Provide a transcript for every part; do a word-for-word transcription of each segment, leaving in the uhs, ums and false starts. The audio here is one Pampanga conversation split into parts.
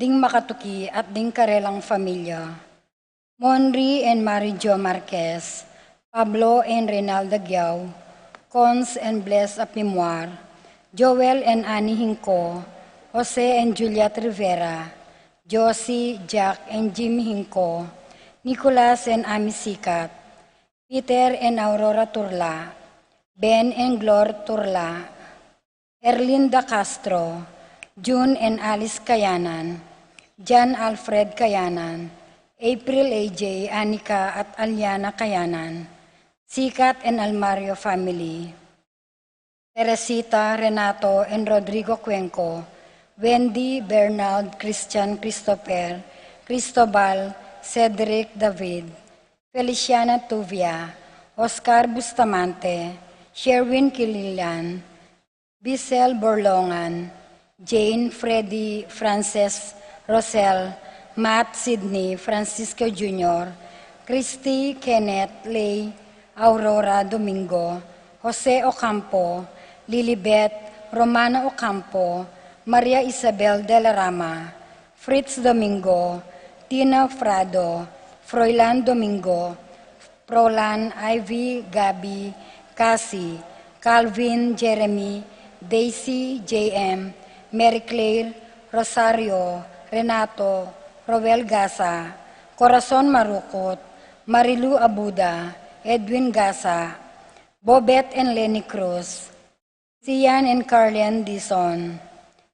ding makatuki at ding karelang familia. Monri and Mary Jo Marquez, Pablo and Reynalda Giao, Cons and Bless of Memoir, Joel and Annie Hinco, Jose and Juliet Rivera, Josie, Jack and Jimmy Hinco, Nicolas and Amy Sicat, Peter and Aurora Turla, Ben and Glor Turla, Erlinda Castro, June and Alice Kayanan, John Alfred Kayanan, April A J, Anika at Aliana Kayanan, Sikat and Almario family, Teresita, Renato and Rodrigo Cuenco, Wendy, Bernard, Christian, Christopher, Cristobal, Cedric, David, Feliciana Tuvia, Oscar Bustamante, Sherwin Kililan, Bissell Borlongan, Jane, Freddy, Frances, Rosel, Matt, Sydney, Francisco Junior, Christy, Kenneth, Lay, Aurora Domingo, Jose Ocampo, Lilibet, Romana Ocampo, Maria Isabel de la Rama, Fritz Domingo, Tina Frado, Froilan Domingo, Prolan, Ivy, Gabby, Cassie, Calvin, Jeremy, Daisy, J M, Mary Claire, Rosario, Renato, Roel Gasa, Corazon Marukut, Marilu Abuda, Edwin Gasa, Bobet and Lenny Cruz, Sian and Carlian Dizon,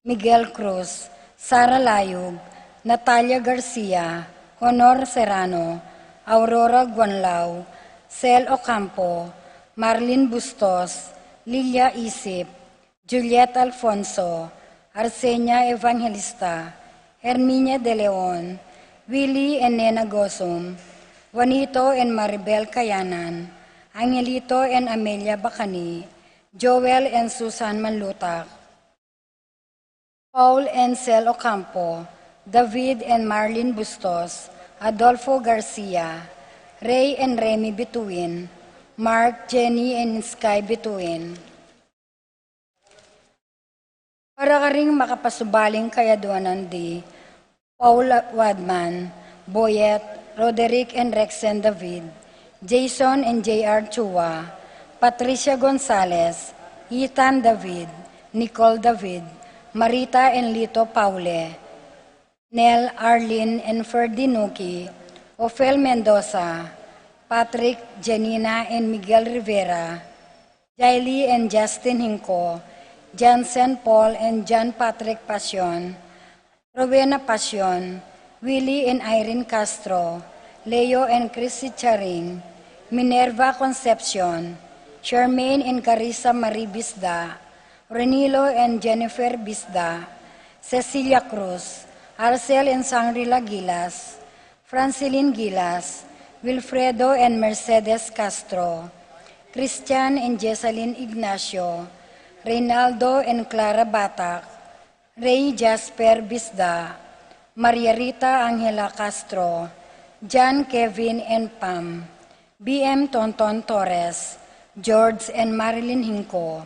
Miguel Cruz, Sara Layug, Natalia Garcia, Honor Serrano, Aurora Guanlao, Sel Ocampo, Marlin Bustos, Lilia Isip, Juliet Alfonso, Arsenia Evangelista, Herminia de Leon, Willie and Nena Gosum, Juanito and Maribel Kayanan, Angelito and Amelia Bacani, Joel and Susan Manlutak, Paul and Sel Ocampo, David and Marlene Bustos, Adolfo Garcia, Ray and Remy Bituin, Mark, Jenny and Sky Bituin. Para karing makapasubaling kayaduanan di Paul Wadman, Boyet, Roderick and Rexen David, Jason and J R Chua, Patricia Gonzalez, Ethan David, Nicole David, Marita and Lito Paule, Nel, Arlene and Ferdy Nuki, Ofel Mendoza, Patrick, Janina and Miguel Rivera, Jaili and Justin Hinco, Jansen Paul and John Patrick Pasion, Rowena Pasion, Willie and Irene Castro, Leo and Chrissy Charing, Minerva Concepcion, Charmaine and Carissa Marie Bisda, Renilo and Jennifer Bisda, Cecilia Cruz, Arcel and Sangrila Gilas, Francilin Gilas, Wilfredo and Mercedes Castro, Christian and Jessalyn Ignacio, Reynaldo and Clara Batak, Ray Jasper Bisda, Maria Rita Angela Castro, John Kevin and Pam, B M Tonton Torres, George and Marilyn Hinco,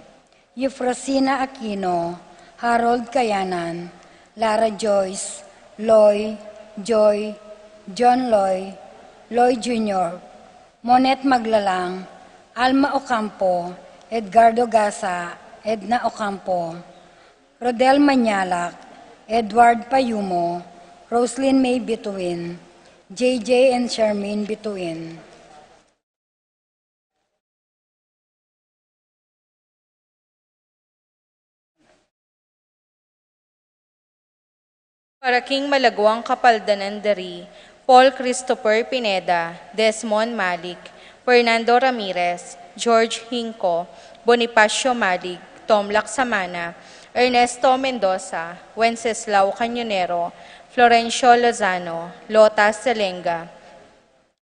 Eufrosina Aquino, Harold Kayanan, Lara Joyce, Loy, Joy, John Loy, Loy Junior, Monet Maglalang, Alma Ocampo, Edgardo Gasa, Edna Ocampo, Rodel Mañalac, Edward Payumo, Roslyn May Bituin, J J and Charmaine Bituin. Para king malaguang kapaldanan dari, Paul Christopher Pineda, Desmond Malik, Fernando Ramirez, George Hinco, Bonifacio Malik, Tom Laksamana, Ernesto Mendoza, Wenceslao Cañonero, Florencio Lozano, Lota Selenga,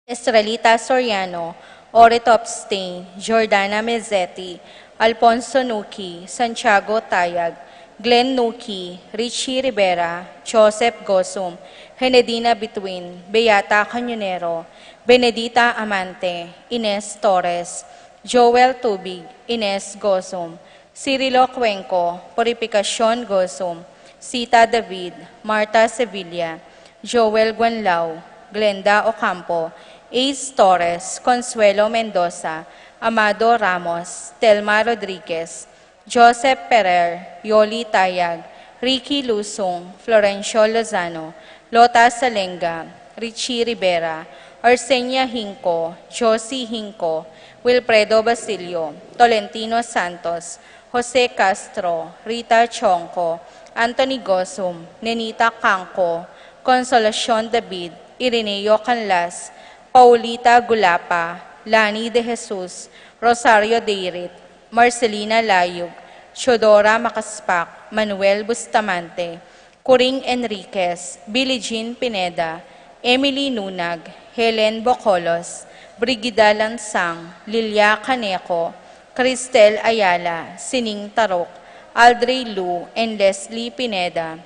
Estrelita Soriano, Ore Topstein, Jordana Mezzetti, Alfonso Nuki, Santiago Tayag, Glenn Nuki, Richie Rivera, Joseph Gosum, Henedina Bituin, Beata Cañonero, Benedita Amante, Ines Torres, Joel Tubig, Ines Gosum, Cirilo Cuenco, Purificacion Gosum, Sita David, Martha Sevilla, Joel Guanlao, Glenda Ocampo, Ace Torres, Consuelo Mendoza, Amado Ramos, Telma Rodriguez, Joseph Ferrer, Yoli Tayag, Ricky Lusung, Florencio Lozano, Lota Salenga, Richie Rivera, Arsenia Hinco, Josie Hinco, Wilfredo Basilio, Tolentino Santos, Jose Castro, Rita Chonco, Anthony Gosum, Nenita Cangco, Consolacion David, Ireneo Canlas, Paulita Gulapa, Lani de Jesus, Rosario Deirit, Marcelina Layug, Teodora Macaspac, Manuel Bustamante, Coring Enriquez, Billie Jean Pineda, Emily Nunag, Helen Bocolos, Brigida Lansang, Lilia Caneco, Cristel Ayala, Sining Tarok, Aldrey Lu, and Leslie Pineda,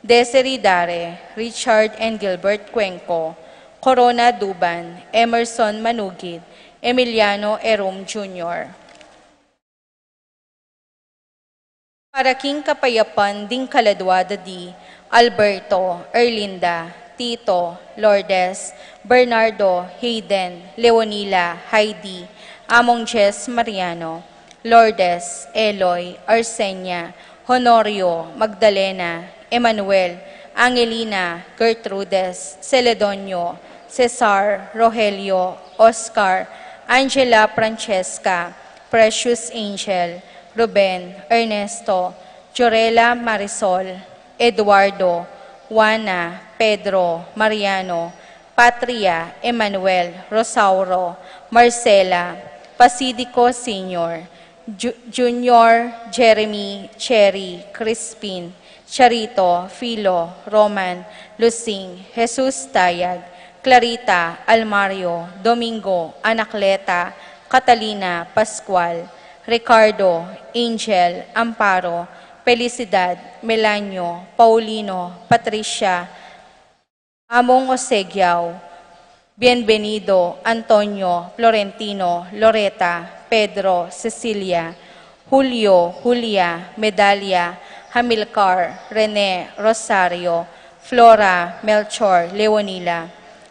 Desiree Dare, Richard and Gilbert Cuenco, Corona Duban, Emerson Manugid, Emiliano Erum Junior Para king kapayapan ding kaladua da di Alberto, Erlinda, Tito, Lourdes, Bernardo, Hayden, Leonila, Heidi, Among Jess Mariano, Lourdes, Eloy, Arsenia, Honorio, Magdalena, Emmanuel, Angelina, Gertrudes, Celedonio, Cesar, Rogelio, Oscar, Angela, Francesca, Precious Angel, Ruben, Ernesto, Jorela, Marisol, Eduardo, Juana, Pedro, Mariano, Patria, Emmanuel, Rosauro, Marcela, Pacidico Senior, Ju- Junior, Jeremy, Cherry, Crispin, Charito, Filo, Roman, Lusing, Jesus Tayag, Clarita, Almario, Domingo, Anacleta, Catalina, Pascual, Ricardo, Angel, Amparo, Felicidad, Melanio, Paulino, Patricia, Among Osegiao, Bienvenido, Antonio, Florentino, Loreta, Pedro, Cecilia, Julio, Julia, Medalia, Hamilcar, Rene, Rosario, Flora, Melchor, Leonila,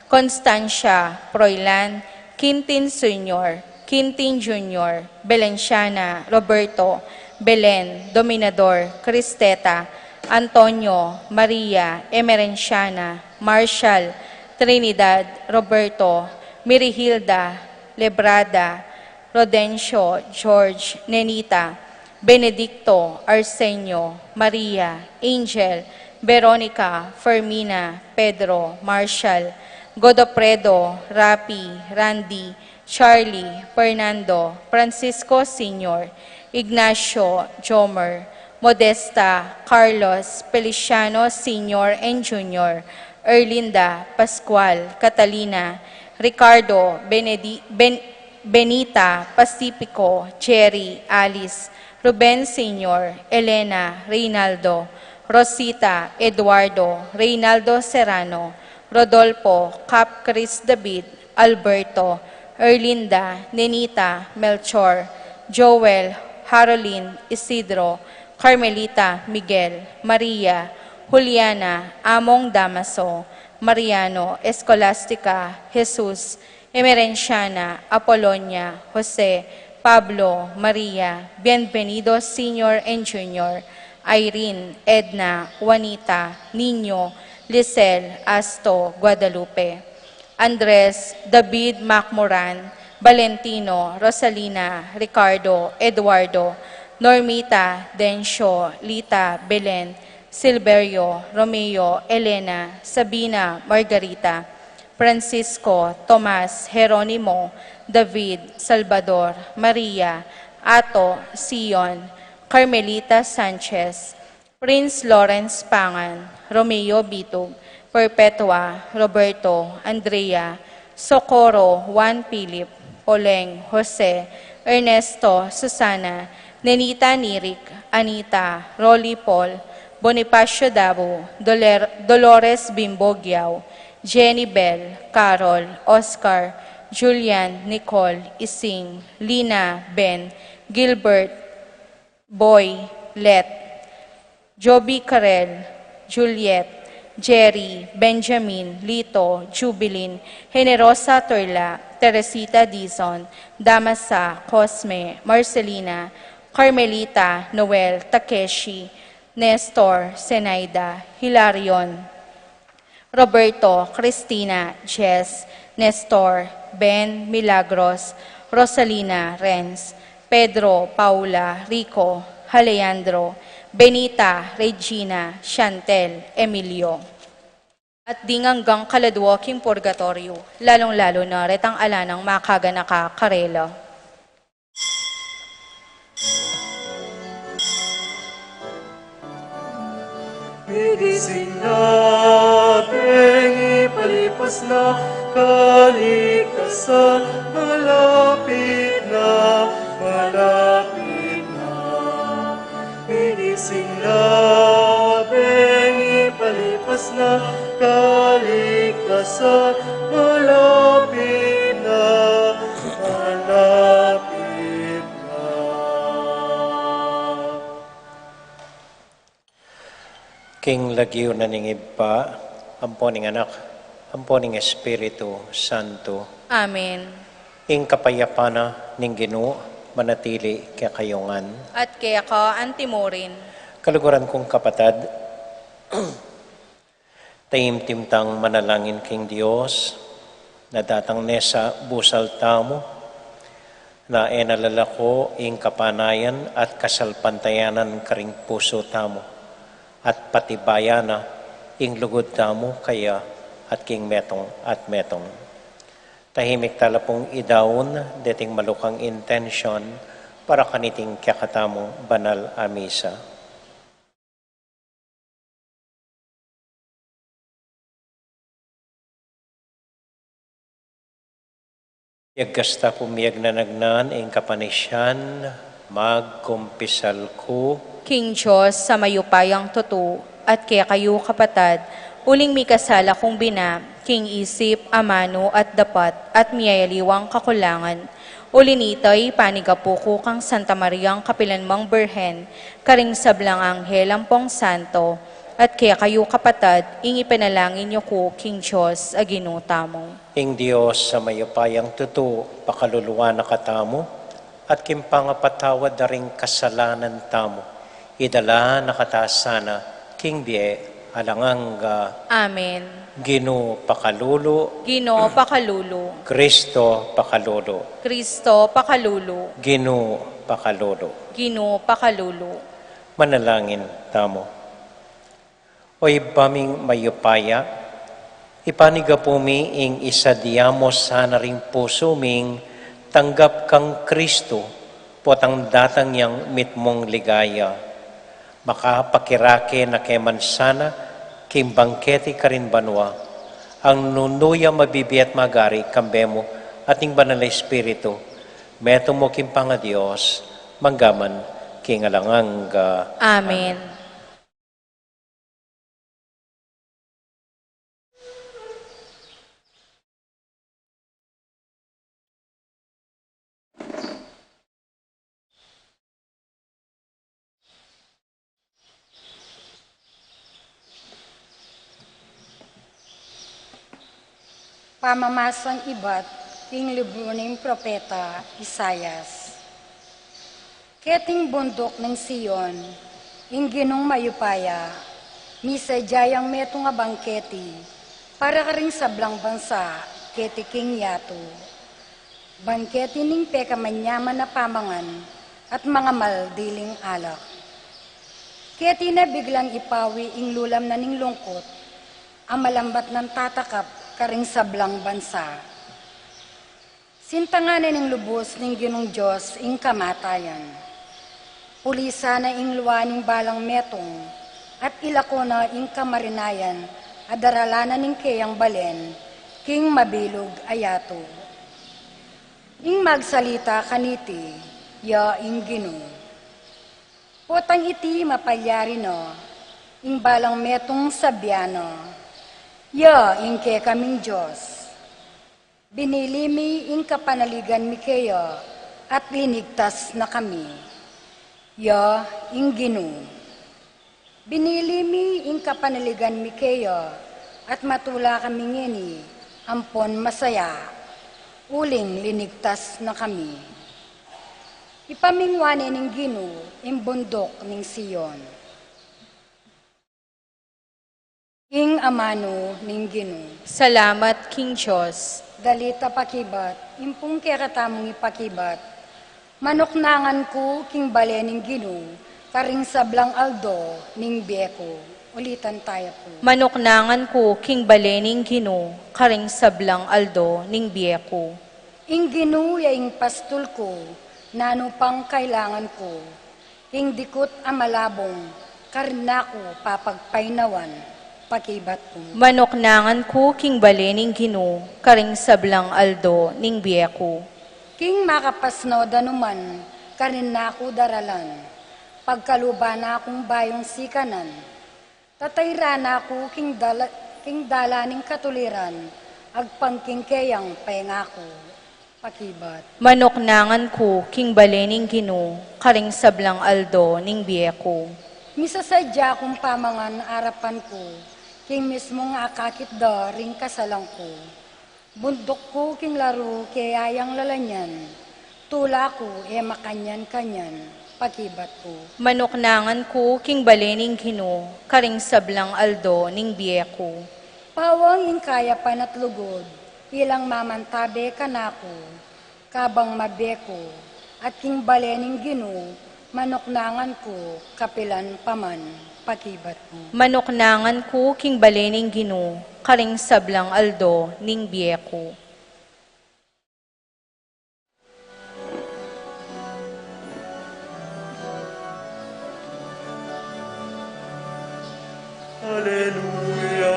Constancia, Froilan, Quintin Senior, Quintin Junior, Belenciana, Roberto, Belen, Dominador, Cristeta, Antonio, Maria, Emerenciana, Marshall, Trinidad, Roberto, Mirihilda, Lebrada, Rodencio, George, Nenita, Benedicto, Arsenio, Maria, Angel, Veronica, Fermina, Pedro, Marshall, Godofredo, Rapi, Randy, Charlie, Fernando, Francisco Senior, Ignacio, Jomer, Modesta, Carlos, Feliciano Senior and Junior, Erlinda, Pascual, Catalina, Ricardo, Benedi- Ben- Benita, Pacifico, Jerry, Alice, Ruben Senior, Elena, Reynaldo, Rosita, Eduardo, Reynaldo Serrano, Rodolfo, Cap Chris David, Alberto, Erlinda, Nenita, Melchor, Joel, Harolin, Isidro, Carmelita, Miguel, Maria, Juliana, Among Damaso, Mariano, Escolastica, Jesus, Emerenciana, Apolonia, Jose, Pablo, Maria, Bienvenido Senior and Junior, Irene, Edna, Juanita, Niño, Lisel, Asto, Guadalupe, Andres, David, Macmoran, Valentino, Rosalina, Ricardo, Eduardo, Normita, Dencio, Lita, Belen, Silverio, Romeo, Elena, Sabina, Margarita, Francisco, Tomas, Jeronimo, David, Salvador, Maria, Ato, Sion, Carmelita Sanchez, Prince Lawrence Pangan, Romeo Bitug, Perpetua, Roberto, Andrea, Socorro, Juan Philip, Poleng, Jose, Ernesto, Susana, Nenita Nirik, Anita, Rolly Paul, Bonifacio Dabu, Doler- Dolores Bimbo Giao, Jenny Bell, Carol, Oscar, Julian, Nicole, Ising, Lina, Ben, Gilbert, Boy, Let, Joby Carel, Juliet, Jerry, Benjamin, Lito, Jubilin, Generosa Turla, Teresita Dizon, Damasa, Cosme, Marcelina, Carmelita, Noel, Takeshi, Nestor, Zenaida, Hilarion, Roberto, Cristina, Jess, Nestor, Ben, Milagros, Rosalina, Renz, Pedro, Paula, Rico, Alejandro, Benita, Regina, Chantel, Emilio. At ding anggang kaladua king purgatoryo, lalung-lalu na retang ala nang makaganaka karela. Migising na, Beng, ipalipas na, kalikasan malapit na, malapit na. Migising na, Beng, ipalipas na, kalikasan malapit na, malapit na. King lagyu na ning Ibpa, ampo ning Anak, ampo ning Espiritu Santo. Amen. Ing kapayapan na ning Ginu manatili kekayu ngan. At keka antimurin. Kaluguran kung kapatad, taimtim tang manalangin king Dios, na datang ne sa busal tamu, na e na lalako ing kapanayan at kasalpantayanan karing pusu tamu, at patibayan na ing lugud tamu kaya at king metung at metung. Tahimik tala pung idaun deting malukang intensyon para kaniting kekatamung banal a misa. Yagasta pumiyag na nagnan ing kapanisian, magkumpisal ku. King Dios a mayupayang tutu, at kekayu kapatad, uling mikasala kung bina, king isip, amanu, at dapat, at miyayaliwang kakulangan. Uli nita, ipanigapu ku kang Santa Mariang kapilanmang Birhen, karing sablang anghel ampong santo, at kekayu kapatad, ing ipanalangin yu ku king Dios a Ginu tamu. Ing Dios a mayupayang tutu, pakaluluan na katamu, at king pangapatawad da ring kasalanan tamu, idala na kata sana king bie alang angga. Amen. Ginu pakalulu. Ginu pakalulu. Kristo pakalulu. Kristo pakalulu. Ginu pakalulu. Ginu pakalulu. Manalangin tamu. O Ibpa ming mayupaya, ipanigapu mi ing isadia mu sana ring pusu ming tanggap kang Kristu, potang datang yang mitmung ligaya. Makapakirake na ke man sana king bangketi karin banua, ang nunu ya mabibie at magari kambe mu at ning Banal a Espiritu, metung mu king pangaDios, mangga man king alang angga. Amen. Pamamasang ibat king libru ning propeta Isaias. Keting bunduk ning Sion, ing Ginung mayupaya, misadya yang metung a bangketi para karing sablang bansa keti king yatu. Bangketi ning pekamanyaman a pamangan at mangamal diling alak. Keti na biglang ipawi ing lulam na ning lungkut, a malambat nang tatakap karing sablang bansa. Sintangan na ning lubus ning Ginung Dios ing kamatayan. Pulisan na ing lua ning balang metung, at ilako na ing kamarinayan a daralan na ning keyang balen king mabilug a yatu. Ing magsalita kaniti, ya ing Ginu. Potang iti mapalyari na, ing balang metung sabyan na, ya ing kekaming Dios. Binili mi ing kapanaligan mi keya, at linigtas na kami, ya ing Ginu. Binili mi ing kapanaligan mi keya, at matula kami ngeni ampon masaya, uling linigtas na kami. Ipamingwa ne ning Ginu ing bunduk ning Sion. Ing amanu ning Ginu. Salamat king Dios. Dalit a pakibat, impung kekatamung ipakibat. Manuknangan ku king bale ning Ginu, karing sablang aldo ning bie ku. Ulitan taya pu. Manuknangan ku king bale ning Ginu, karing sablang aldo ning bie ku. Ing Ginu ya ing pastul ku, nanu pang kailangan ku. King dikut a malabung, karin na ku papagpainawan, pakibat ku. Manuknangan ku king bale ning Ginu, karing sablang aldo ning bie ku. King makapasno danuman, karin na ku daralan. Pagkaluban na kung bayung sikanan. Tatairan na ku king dala-, king dalan ning katuliran, agpang king keyang pengaku. Pakibat. Manuknangan ku king bale ning Ginu, karing sablang aldo ning bie ku. Misasadya kung pamangan arapan ku, king mismung akakit da ring kasalang ku. Bunduk ku king laru keyang lalanyan, tula ku e makanyan-kanyan, pakibat ku. Manuknangan ku king bale ning Ginu, karing sablang aldo ning bie ku. Pawang ing kayapan at lugud, ilang mamantabe kanaku, kabang mabie ku, at king bale ning Ginu, manuknangan ku, kapilan pa man, pakibat ku. Manuknangan ku king bale ning Ginu, karing sablang aldo ning bie ku. Aleluya,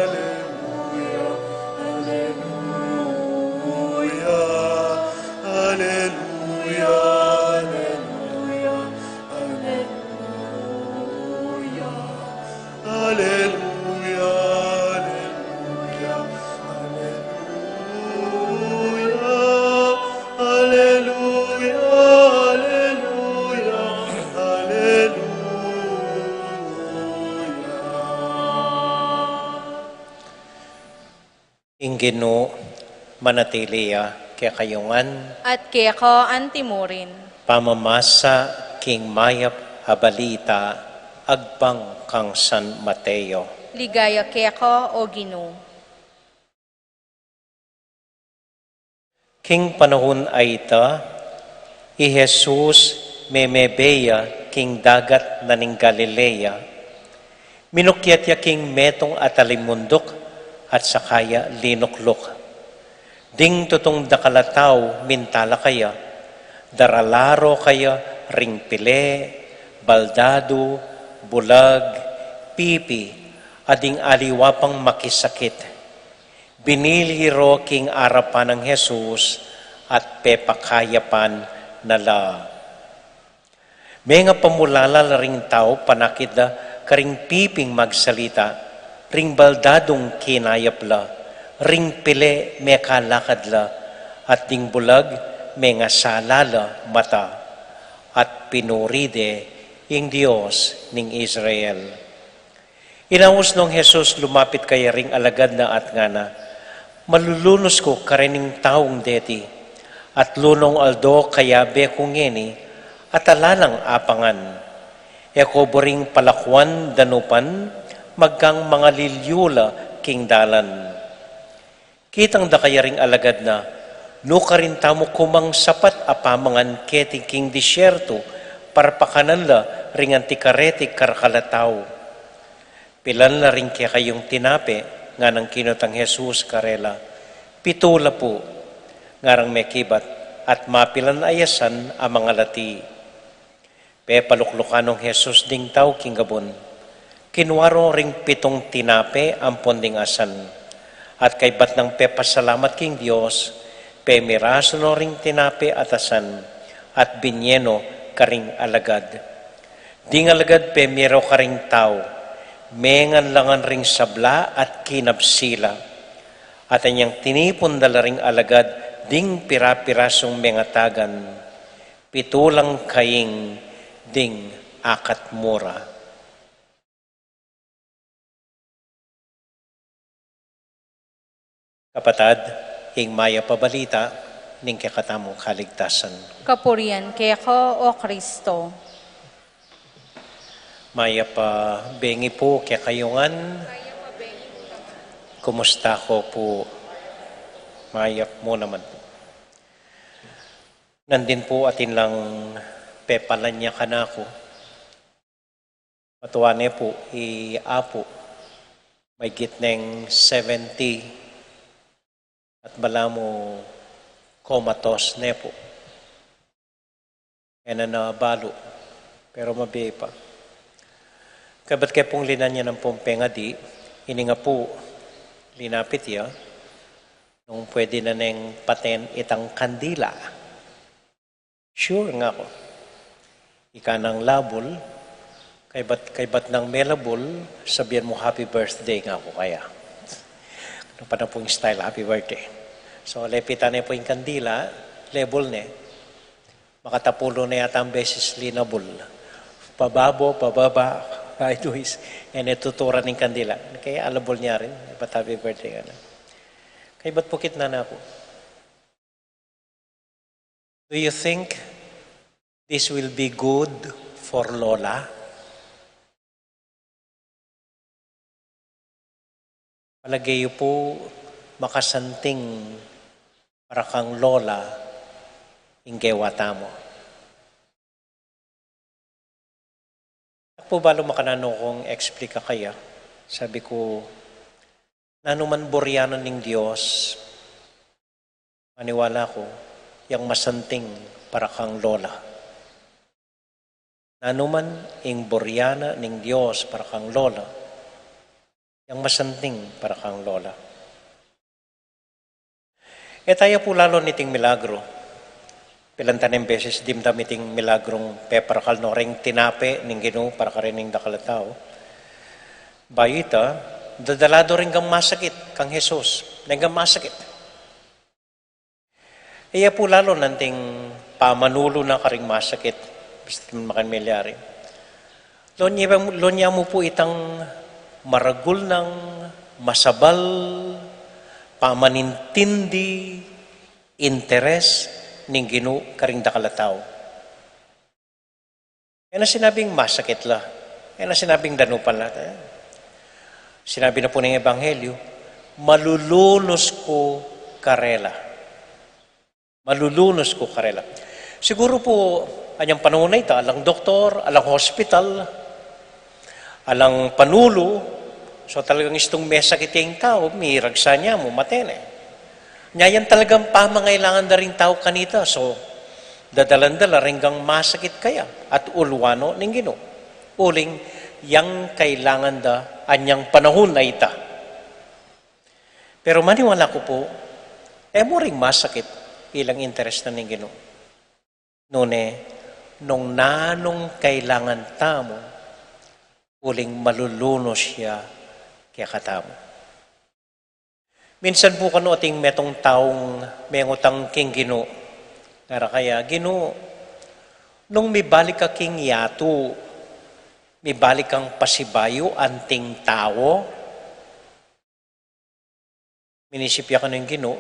aleluya, aleluya, aleluya, aleluya, aleluya. Aleluya, aleluya, aleluya, aleluya, aleluya, aleluya. Ing Ginu manatili ya kekayu ngan. At keka antimurin. Pamamasa king mayap a balita agpang kang San Mateo. Ligaya keka, O Ginu. King panaun a ita, i Jesus memebe ya king dagat na ning Galilea. Minukyat ya king metung a talimunduk at saka ya linukluk. Ding tutung dakal a tau mintala kaya, darala ro kaya ring pile, baldadu, bulag, pipi, at ding aliwa pang makisakit. Binili ro king arapan nang Jesus at pepakayapan na la. Mengapamulala la ring tau panakit da karing piping magsalita, ring baldadung kinayap la, ring pile mekalakad la, at ding bulag mengasala la mata, at pinuri de ing Dios ning Israel. Inaus nong Jesus lumapit kaya ring alagad na at ngana, "Malulunus ku karening taung deti, atlu nong aldo kayabe ku ngeni, at ala nang apangan. E ko buring palakuan danupan, magkang mangalilyu la king dalan." Kitang da kaya ring alagad na, nukarin tamu ku mang sapat a pamangan keti king disyertu, para pakanan la ring anti kareti karakal a tau. Pilan la ring kekayung tinape, nganang kinutang Jesus karela. Pitu la pu, ngarang mekibat, at mapilan a yasan a mangalati. Pepaluklukan nong Jesus ding tau king gabun. Kinua no ring pitung tinape ampon ding asan. At kaybat nang pepasalamat king Dios, pemirasu no ring tinape at asan, at binye no karing alagad. Ding alagad pemie ro karing tau, mengan la ngan ring sabla at kinabsi la. At inyang tinipun da la ring alagad ding pira-pirasung mengatagan, pitu lang kaing ding akat mu ra. Kapatad, ing mayap a balita ning kekatamung kaligtasan. Kapurian keka, O Kristo. Mayap a bengi pu kekayu ngan. Kumusta ko pu? Mayap mu naman pu. Nandin pu atin lang pepalanyakan aku. Matua ne pu i Apu, maigit neng seventy, at balamu comatose ne pu. E na na balu, pero mabie pa. Kaybat ke pung linan ya nang pung pengadi, ini nga pu, linapit ya, nung pwede na neng paten itang kandila. Sure, ngaku. Ika nang labul, kaybat, kaybat nang melabul, sabian mu, "Happy birthday," ngaku kaya. Ano pa na pung style, "Happy birthday." So, lepitan ne pu ing kandila, lebul ne. Makatapulu ne yata ang beses linabul. Pababo, pababa, sideways. E ne tuturan ing kandila. Kaya alabul ne rin, "Happy birthday," nga na. Kaybat pukit na naku. Do you think this will be good for Lola? Palage yu pu makasanting para kang Lola ing gewa tamu? Aku pu balu makananu kung explica kaya. Sabi ku, nanu man burian na ning Dios, maniwala ku, yang masanting para kang Lola. Nanu man ing burian na ning Dios para kang Lola, yang masanting para kang Lola. E taya pu lalu niting milagru. Pilan tane ing beses dimdam iting milagrung peparakal no ring tinape ning Ginu para karing dakal a tau. Bayu ita, dadaladu ring gang masakit kang Jesus, neng gang masakit. Iya pu lalu nanting pamanulu na karing masakit, basta makan milyari. Lonya, lonya mu pu itang maragul nang masabal, pamanintindi, interes ning Ginu karing dakal a tau. E na sinabing masakit la. E na sinabing danupan la. Sinabi na pu ning Ebanghelyo, "Malulunus ku karela." Malulunus ku karela. Siguru pu, anyang panahun a ita, alang doktor, alang hospital, alang panulu, so talagang istung mesakit ing tau, miragsa ne mu, mate ne. Nya yan talagang pamangailangan da ring tau kanita, so dadalan da la ring gang masakit kaya at uluan no ning Ginu. Uling yang kailangan da anyang panahun a ita. Pero maniwala ku pu, e mu ring masakit ilang interes na ning Ginu. Nune, nung nanung kailangan tamu, uling malulunus ya kekatamu. Minsan pu kanu ating metung taung mengutang king Ginu. Ngara kaya, "Ginu, nung mibalik ka king yatu, mibalik kang pasibayu anting tau?" Minisip ya kanu ing Ginu,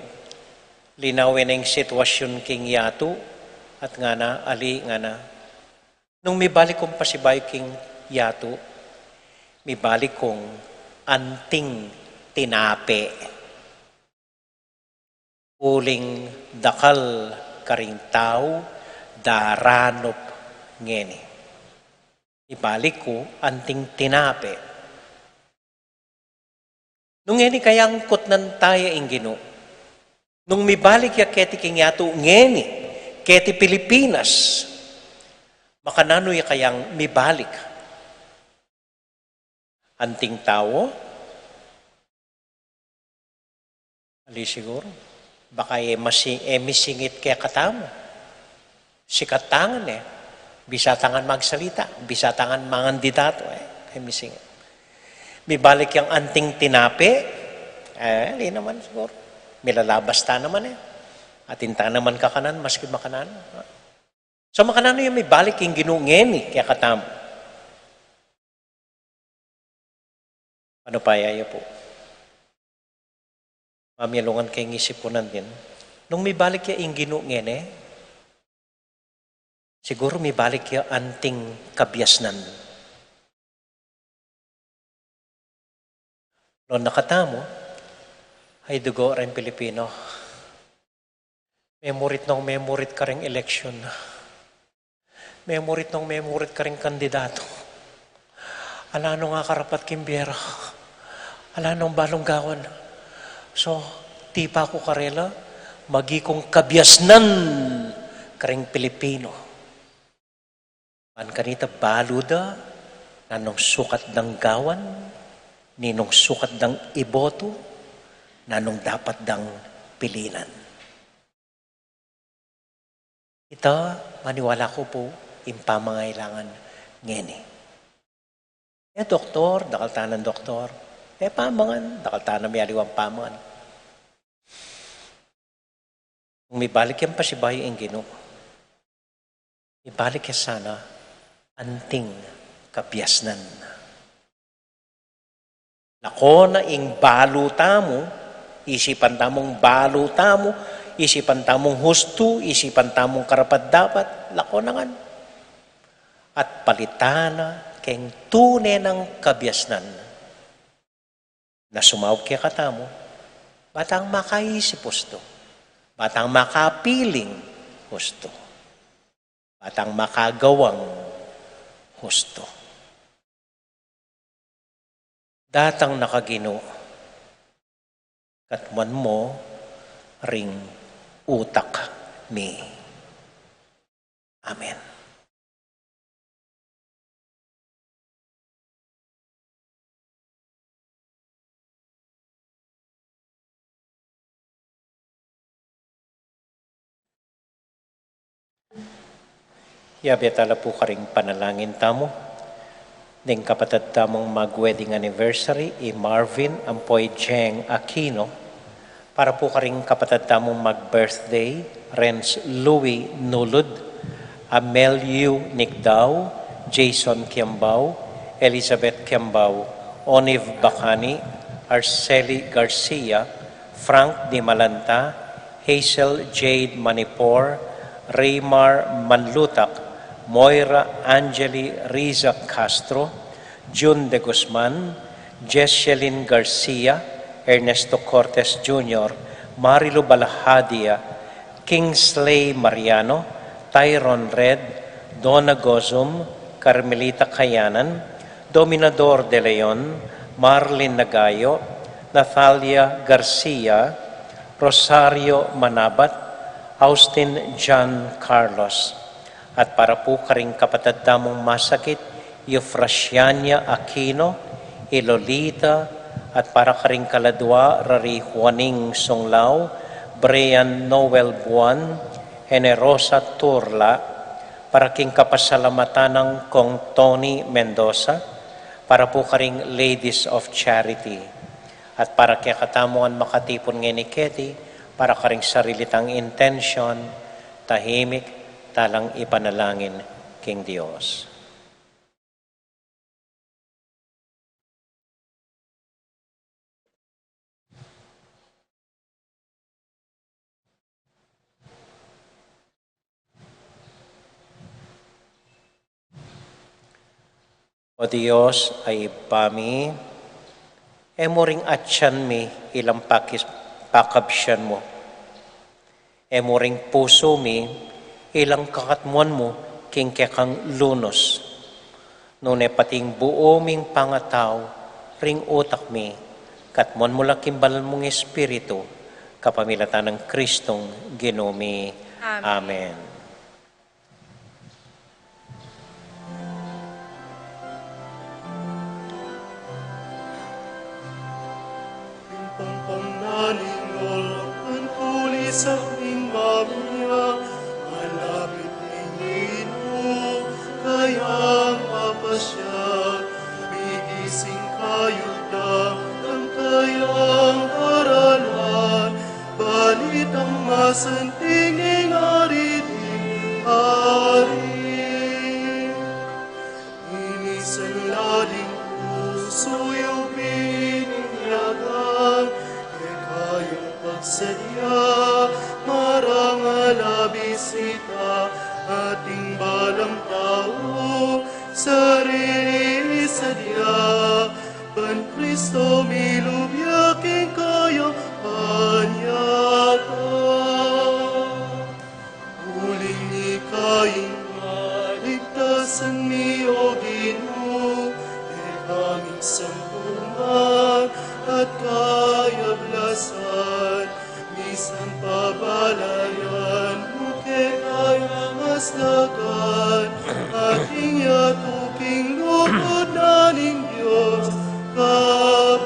linawen ne ing sitwasyun king yatu, at ngana, "Ali," ngana, "nung mibalik kung pasibayu king yatu, mibalik kung anting tinape. Uling dakal karing tau daranup ngeni. Ibalik ku anting tinape." Nung ngeni kayang kutnan taya ing Ginu, nung mibalik ya keti king yatu ngeni, keti Pilipinas, makananu ya kayang mibalik? Anting tau? Ali siguru. Baka e masi-, e misingit kekatamu. Sikat ta ngan e. Bisa ta ngan magsalita. Bisa ta ngan mangandidatu e. E misingit. Mibalik yang anting tinape. E, ali naman siguru. Milalabas ta naman e. Atin ta naman kakanan, maski makanan. So, makananu yang mibalik ing Ginu ngeni kekatamu? Ano pa yaya pu? Pamialungan keng isipunan din. Nung mibalik ya ing Ginu ngeni, siguru mibalik ya anting kabiasnan. Lo na katamu, ay dugo reng Pilipino. Memurit nong memurit kareng eleksyon. Memurit nong memurit kareng kandidato. Ala nong akarapat king bie ra. Ala nong balung gawan. So, tipa ku karela, magi kung kabiasnan kareng Pilipino. Ban kanita balu da, nanung sukat dang gawan, ninung sukat dang ibotu, nanung dapat dang pilinan. Ita, maniwala ku pu, ing pamangailangan ngeni. E doktor, dakal tana doktor. E pamangan, dakal tana mialiwang pamangan. Nung mibalik yang pasibayu ing Ginu, mibalik ya sana anting kabiasnan. Lako na ing balu tamu, isipan tamung balu tamu, isipan tamung hustu, isipan tamung karapat-dapat, lako na ngan. At palitan na keng tune nang kabiasnan. Na sumaup kekatamu, ba tang makaisip hustu, ba tang makapiling hustu, ba tang makagawang hustu. Datang na ka Ginu, katmuan mu ring utak mi. Amen. Yabe tala pu karing panalangin tamu, ding kapatad tamung mag-wedding anniversary, i Marvin ampo i Jeng Aquino, para pu karing kapatad tamung mag-birthday, Renz Louis Nulud, Amel Yu Nicdao, Jason Kiambao, Elizabeth Kiambao, Onive Bacani, Arceli Garcia, Frank Dimalanta, Hazel Jade Manipor, Raymar Manlutak, Moira Angeli Riza Castro, Jun de Guzman, Jesselyn Garcia, Ernesto Cortes Junior, Marilu Balahadia, Kingsley Mariano, Tyron Red, Donna Gozum, Carmelita Kayanan, Dominador de Leon, Marlin Nagayo, Nathalia Garcia, Rosario Manabat, Austin John Carlos. At para pu karing kapatad tamung masakit, Eufrasiania Aquino, i Lolita, at para karing kaladua ra ri Juaning Sunglao, Brian Noel Buan, Generosa Turla, para king kapasalamatan nang Kong Tony Mendoza, para pu karing Ladies of Charity. At para kekatamu ngan makatipun ngeni keti, para karing sarili tang intensyon, tahimik talang ipanalangin king Dios. O Dios a Ibpa mi, e mu ring atyan mi ilang pakis-, pakabsian mu. E mu ring pusu mi ilang kakatmuan mu king kekang lunus. Nune pati ing buu ming pangatau ring utak mi, katmuan mu la king banal mung Espiritu, kapamilatan nang Kristong Ginu mi. Amen. Amen. Ing pampang na ning lolo, ing tulisan ning mamiya, malapit ning Ginu, kayang papasya, migising kayuda, ang kayang paralan, balitang masanting ning ari ding ari. Inisan la ding pusu yu bininyagan, kekayu Kristo, milub ya king kayapan ya. Uling ika ing kaligtasan mi, O Ginu, e kami sangkuman at kayablasan, misan pabalayan mu kekaya mas dakan, ating yatu king lugud na ning Dios Gabus.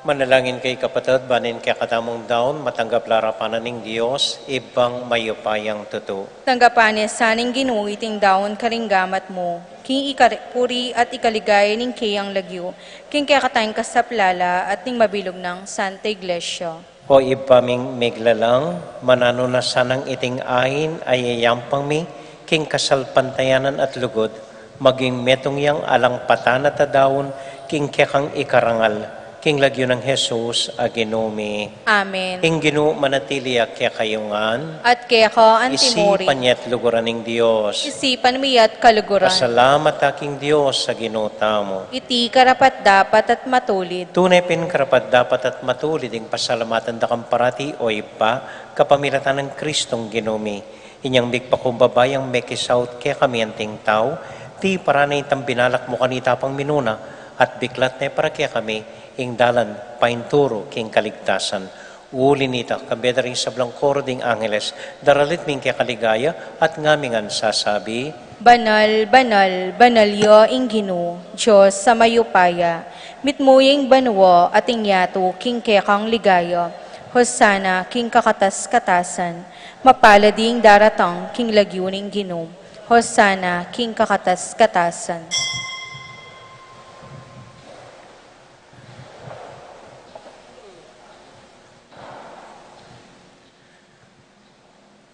Manalangin kayu, kapatad, ban ing kekatamung daun matanggap la arapan na ning Dios, Ibpang mayupayang tutu. Tanggapan na sa ning Ginu iting daun karing gamat mu, king ikapuri at ikaligaya ning keyang lagyu, king kekatang kasaplalan at ning mabilug nang Santa Iglesia. O Ibpa ming miglalang, mananu na sanang iting ain a yayampang mi king kasalpantayanan at lugud, maging metung yang alang patanat a daun king kekang ikarangal, king lagyu nang Jesus a Ginu mi. Amen. Ing Ginu manatili ya kekayu ngan. At keka mu rin. Isipan ya't luguran ning Dios. Isipan mi ya't kaluguran. Pasalamat ta king Dios a Ginu tamu. Iti karapat-dapat at matulid. Tune pin karapat-dapat at matulid ing pasalamatan da kang parati, O Ibpa, kapamilatan nang Kristong Ginu mi. Inyang migpakumbaba yang mekisaut kekami anting tau, tiparan na itang binalak mu kanita pang minuna, at biklat ne para kekami ing dalan painturu king kaligtasan. Uli na nita, kambe da ring sablang koro ding angeles, daralit mi ing keka ligaya, at ngamin ngan sasabi: Banal, banal, banal ya ing Ginu, Dios a mayupaya. Mitmu ya ing banua at ing yatu king kekang ligaya. Hosana king kakatas-katasan. Mapalad ding daratang king lagyu ning Ginu. Hosana king kakatas-katasan.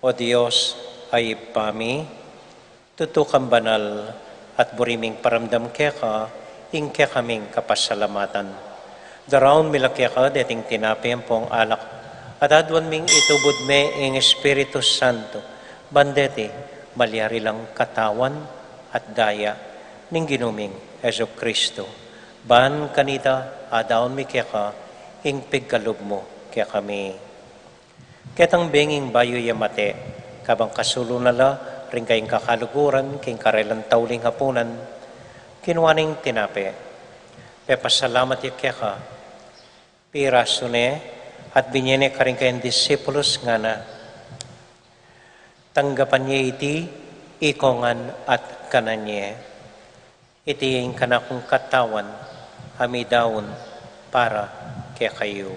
O Dios a Ibpa mi, tutu kang banal, at buri ming paramdam keka ing kekaming kapasalamatan. Daraun mi la keka deting tinape ampong alak, at aduan ming itubud me ing Espiritu Santo, ban deti malyari lang katawan at daya ning Ginu ming Jesucristo. Ban kanita adaun mi keka ing pigkalub mu kekami. Ketang bengi ing bayu ya mate, kabang kasulu na la ring kayang kakaluguran king karelang tauling hapunan, kinua neng tinape, pepasalamat ya keka, pirasu ne, at binye ne karing kayang disipulus, ngana: Tanggapan ye iti ikong ngan at kanan ye. Iti ing kanakung katawan a midaun para kekayu.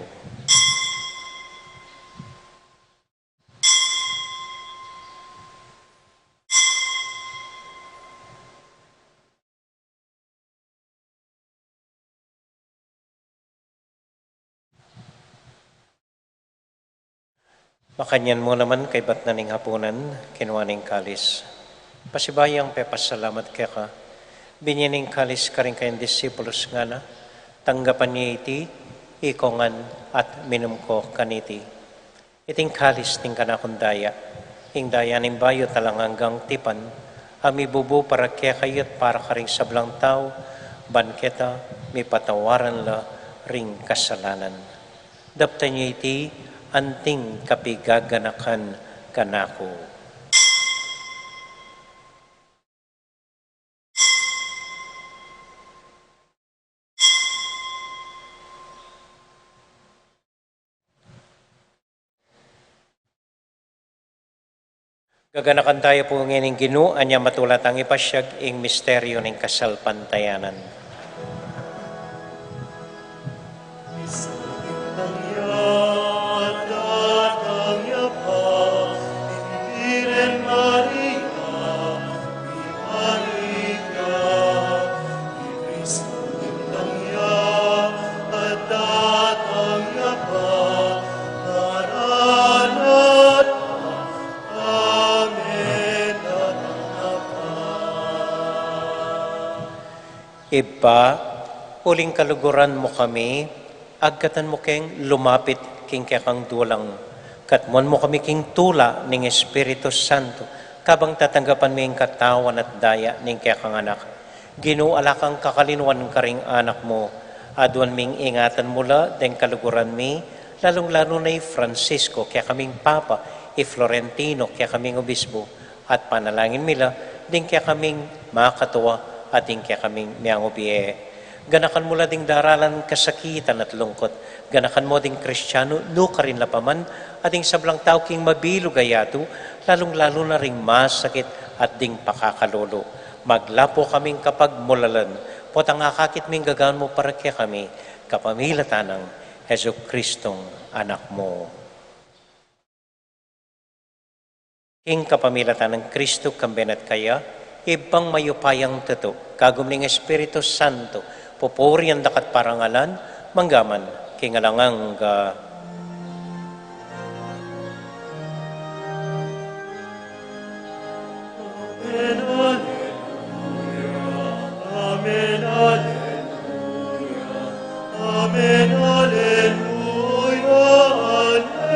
Makanyan mu naman kaybat na ning hapunan, kinua neng kalis. Pasibayu yang pepasalamat keka, binye neng kalis karing kayang disipulus, ngana: Tanggapan ye iti ikong ngan at minum ko kaniti. Iting kalis ning kanakung daya, ing daya ning bayu at alang anggang tipan, a mibubu para kekayu at para karing sablang tau, ban keta mipatawaran la ring kasalanan. Daptan ye iti anting kapigaganakan kanaku. Gaganakan taya pu ngeni ing Ginu, anya matula tang ipasiag ing misteryu ning kasalpantayanan. Ibpa, uling kaluguran mu kami, agkatan mu keng lumapit king kekang dulang. Katmuan mu kami king tula ning Espiritu Santo, kabang tatanggapan mi ing katawan at daya ning kekang Anak. Ginu, ala kang kakalinuan karing anak mu. Aduan ming ingatan mu la deng kaluguran mi, lalung-lalu na i Francisco, kekaming Papa, i Florentino, kekaming Obispo, at panalangin mi la ding kekaming makatua at ding kekaming miyangubie. Ganakan mu la ding daralan, kasakitan at lungkut. Ganakan mu ding Kristiano, nukarin la pa man, at ding sablang tau king mabilug a yatu, lalung-lalu na ring masakit at ding pakakalulu. Maglapu kaming kapagmulalan, potang akakit ming gagawan mu para kekami, kapamilatan nang Jesucristong Anak mu. King kapamilatan nang Kristo, kambe na at kaya, Ibpang mayupayang tutu, kagum ning Espiritu Santo, pupurian da ka at parangalan, mangga man king alang angga. Amen, alleluia. Amen, alleluia. Amen, alleluia, alleluia.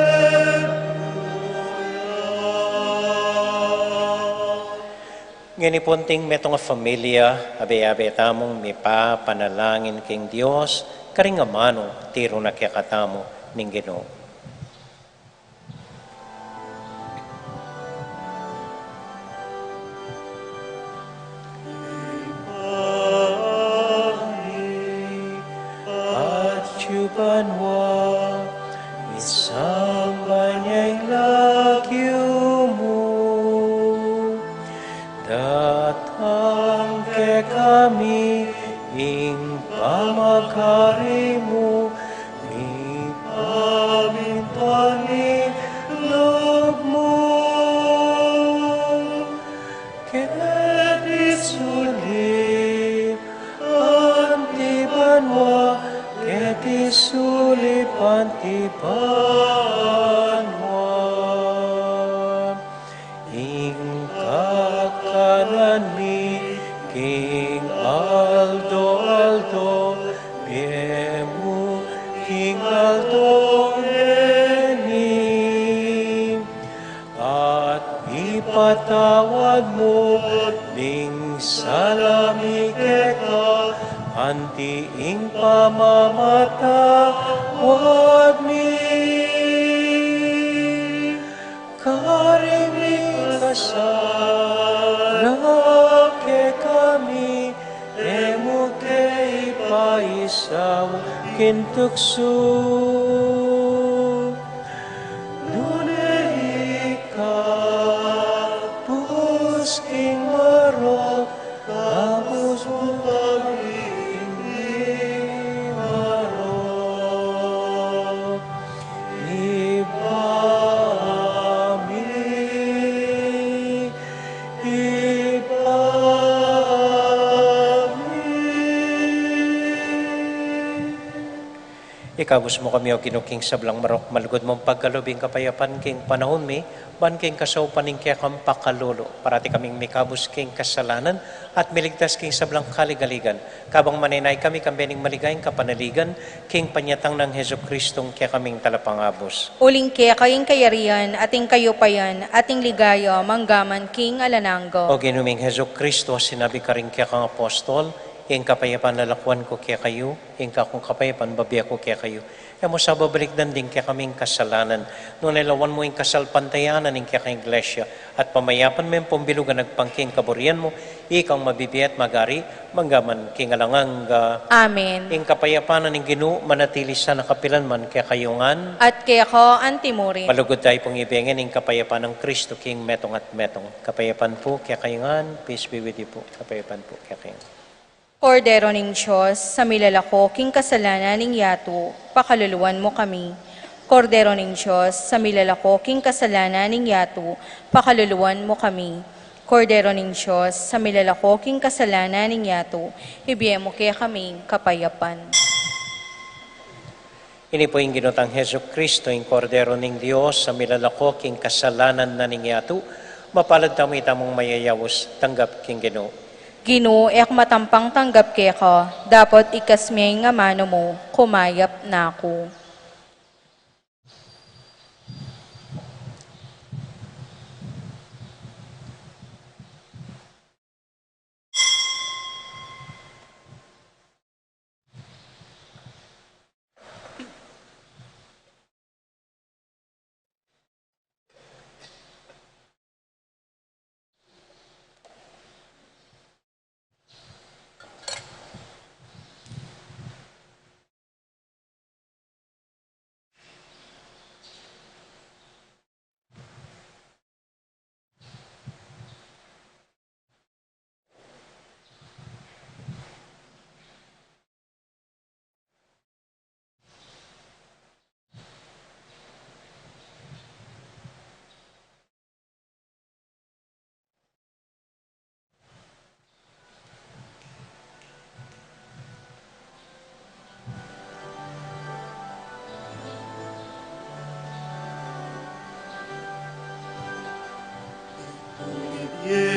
Ngeni pu, anting metung a familia, abe-abe tamung mipapanalangin king Dios, karing amanu tiru na kekatamu ning Ginu. Ibpa mi, atyu ka banua, misamban ya ing lagyu mu, datang kekami ing pamagari mu, mipamintuan ing lub mu keti sulip anti banua, keti sulip anti banua. Ing kakanan mi king aldo-aldo, ibie mu king aldo ngeni, at ipatawad mu ding sala mi keka, anti ing pamamatawad mi karing mikasala kekami, e mu ke ipaisaul king tuksu, nune ikabus king marok, kabus mu kami king marok. Ibpa mi, Ibpa mi. Ikabus mu kami, O Ginu, king sablang marok, malugud mung pagkalub ing kapayapan king panaun mi, ban king kasaupan ning kekang pakalulu, parati kaming mikabus king kasalanan, at miligtas king sablang kaligaligan, kabang manenaya kami kambe ning maligayang kapanaligan, king panyatang nang Jesucristong kekaming Talapangabus. Uling keka ing kayarian, at ing kayupayan, at ing ligaya, manggaman king alang angga. O Ginu ming Jesucristo, sinabi karing kekang apostol, ing kapayapan lalakuan ku kekayu, ing kakung kapayapan bibie ku kekayu. E mu sa babalikdan ding kekaming kasalanan, nune lawan mu ing kasalpantayanan ning kekang Iglesia, at pamayapan me ing pumbilug a agpang king kaburian mu, ikang mabibie at magari, manggaman king alang angga. Amen. Ing kapayapan ning Ginu manatili sana kapilan man kekayu ngan. At keka antimurin. Malugud tamu pung ibie ngan ing kapayapan nang Kristo king metung at metung. Kapayapan pu kekayu ngan, peace be with you pu. Kapayapan pu kekayu ngan. Kordero ning Dios, a milalako king kasalanan ning yatu, pakaluluan mu kami. Kordero ning Dios, a milalako king kasalanan ning yatu, pakaluluan mu kami. Kordero ning Dios, a milalako king kasalanan ning yatu, ibie mu kekami ing kapayapan. Ini pu ing Ginu tang Jesucristo, ing Kordero ning Dios, a milalako king kasalanan na ning yatu. Mapalad tamu itamung mayayaus tanggap king Ginu. Ginu, e ku matampang tanggap keka, dapot ikasme ing amanu mu, kumayap na ku.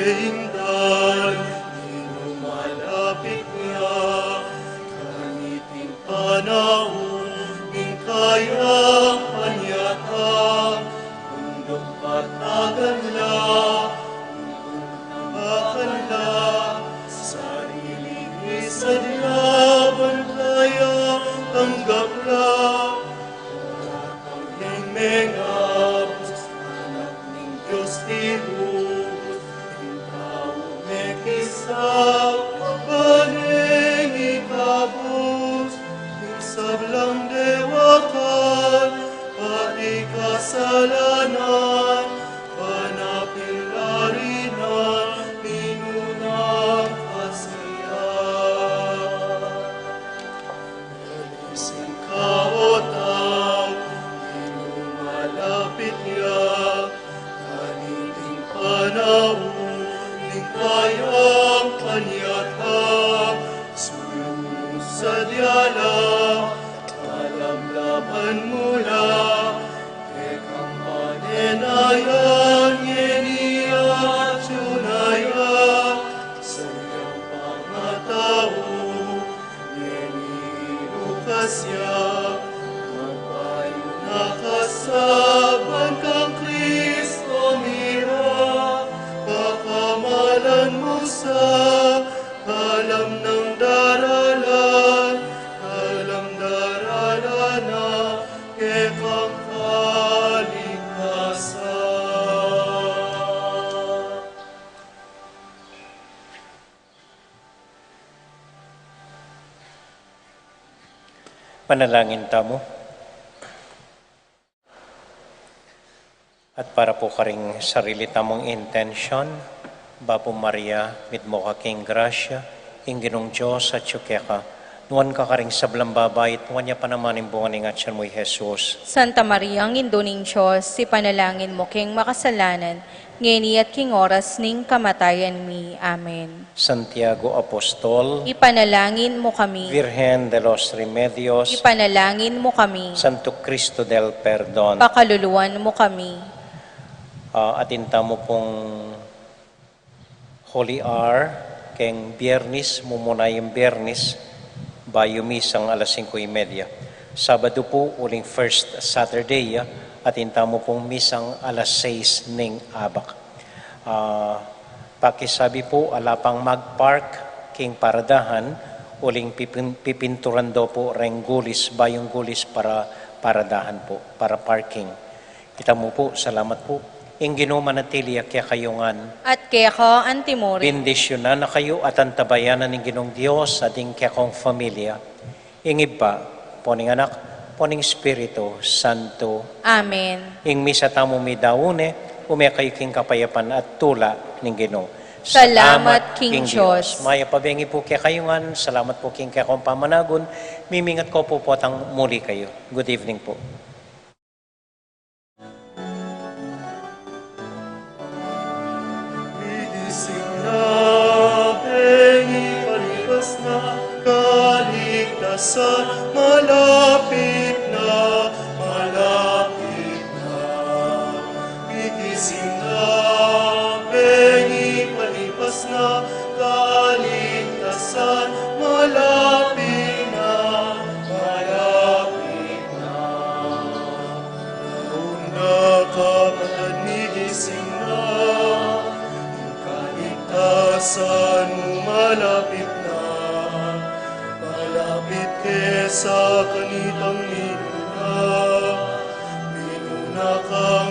Indan, Ginu malapit ya, kaniting panaun ning kayang panyatang, undok patagan la, undok tambakan la, sarili ni sadya ban kaya tanggap la, ora kang mengabus, Anak ning Dios Ibus, ing tau mekisag, pane ikabus ing sablang dewakan, pati kasalanan, pane pin la rin minunang kasiyan. Sing kaotan, Ginu malapit ya, kaniting panaun ning kayang panyatang, sulu mu sadya la, kalamdaman mu la, kekang panenayan, ngeni at tunaya, sadyang pangatau, ngeni lukas ya, magpayun na ka sa ban kang Kristo mira, pakamalan mu sa, kalam nang daralan, kalam daralan na, kekang kalikasan. Manalangin tamu. At para pu karing sarili tamung intensyon, Bapu Maria, mitmu ka king grasya, ing Ginung Dios atyu keka, nuan ka karing sablang babai, at nuan ya pa naman ing bunga ning atyan mu, i Jesus. Santa Maria, Indu ning Dios, ipanalangin mu keng makasalanan, ngeni at king oras ning kamatayan mi. Amen. Santiago Apostol, ipanalangin mu kami. Virgen de los Remedios, ipanalangin mu kami. Santo Cristo del Perdon, pakaluluan mu kami. Ah, atin tamu pung Holy Hour keng Biernis, mumuna yang Biernis, bayu misang alas singko y media. Sabadu pu, uling first Saturday, ah, atin tamu pung misang alas sais ning abak. Ah, pakisabi pu, ala pang mag-park king paradahan, uling pipin-, pipinturan do pu reng gulis, bayung gulis para paradahan pu, para parking. Ita mu pu, salamat pu. Ing Ginu manatili ya kekayu ngan. At keka antimurin. Bendisyunan na kayu at antabayanan ning Ginung Dios, at ing kekong familia. Ing Ibpa, ampo ning Anak, ampo ning Espiritu Santo. Amen. Ing misa tamu midaun ne, ume kayu king kapayapan at tula ning Ginu. Salamat king Dios. Mayap a bengi pu kekayu ngan, salamat pu king kekong pamanagun, mimingat ku pu potang muli kayu. Good evening pu. Migising na, bengi palipas na, kaligtasan malapit na, malapit na. Migising na, bengi palipas na, kaligtasan malapit na, malapit na. Nauna ka pa, migising na, kaligtasan mu malapit na, malapit ke sa kanitang minuna. Minuna ka,